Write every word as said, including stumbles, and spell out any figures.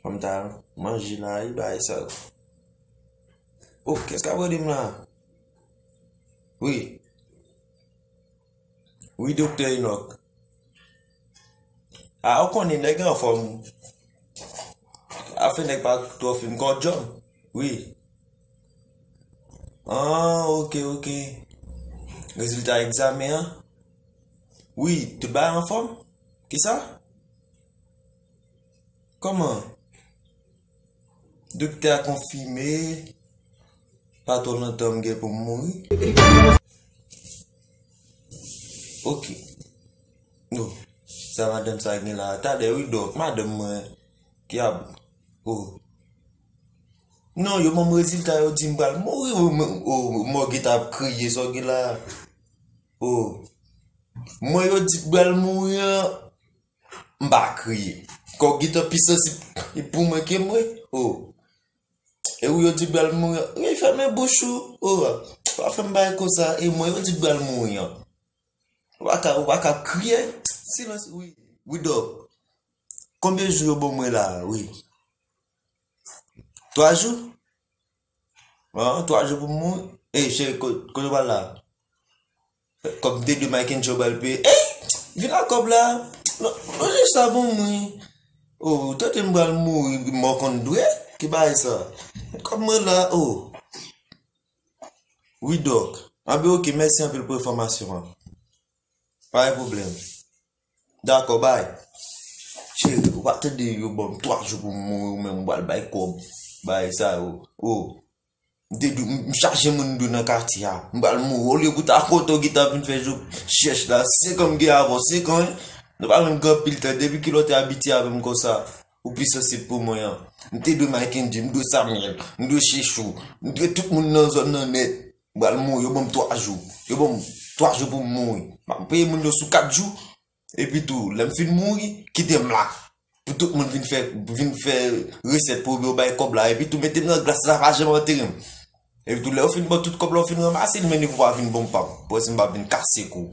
Fò m ta manje la, wi, bagay sa yo. Oh, kiyès k ap rele m la? Wi. Wi, Doktè Enock. A, ou konnen nèg anfòm. Afè nèg pa twò fin kò djòm. Wi. Ah, ok, ok. Rezilta egzamen an? Wi, tout bagay anfòm? Kisa? Kòman? Doktè a konfime, pa twò lontan m gen pou m mouri. Ok. Oh, sa madanm sa gen la. Talè wi, dòk, madanm mwen ki ap, oh. Non, yo ban m rezilta, yo di m pral mouri. Oh, mò gentan ap kriye, sa w gen la. Oh. Mwen yo di m pral mouri an, m pa kriye. Kò gentan pi sansib pou mwen ke mwen. Oh. E ou yo di m pral mouri an. Wi, fèmen bouch ou. Oh, pa fè m bagay konsa. E mwen yo di m pral mouri an. Ou pa ka, ou pa ka kriye. Silans, wi. Wi, dòk. Konbyen jou yo ban mwen la? Wi. Twa jou? Ah, twa jou pou m mouri? Ey, cheri, ko-, kote w pral la? Kòb m te dwe Mike and Joe pral peye. Ey! Vin ak kòb la. Non, non, jis sa pou mwen. Oh, tande m pral mouri, mò konn dwe? Ki bagay sa? Kòb mwen la, oh. Wi, dòk. Anben, ok, mèsi anpil pou enfòmasyon an. Pa gen pwoblèm. Dakò, bay. Cheri, ou pa tande yo ban m twa jou pou m mouri, ou menm ou pral bay kòb. Bay sa yo. Oh. M te di, m, m chaje moun dwe nan katye a. M pral mouri. Olye pou ta kontan w gentan vin fè jou chèch la. Senk an m gen avè w. Senk an, wi. Nou pa menm gen anpil tan. Depi kilè w te abitye avè m konsa, ou pi sansib pou mwen an. M te dwe Mike and Jim, m dwe Samuel, m dwe Chechou, m dwe tout moun nan zòn nan nèt. M pral mouri, yo ban m twa jou. Yo ban m twa jou pou m mouri. M ap peye moun yo sou kat jou. Epi tou, lè m fin mouri, kite m la. Pou tout moun vin fè, vin fè resèt pou yo bay kòb la. Epi tou, mete m nan glas la, pa janm antere m. Epi tou, lè yo fin ban tout kòb la, yo fin ranmase l, mennen pou pa vin ban m pa m. Pou wè si m pa vin kase kou.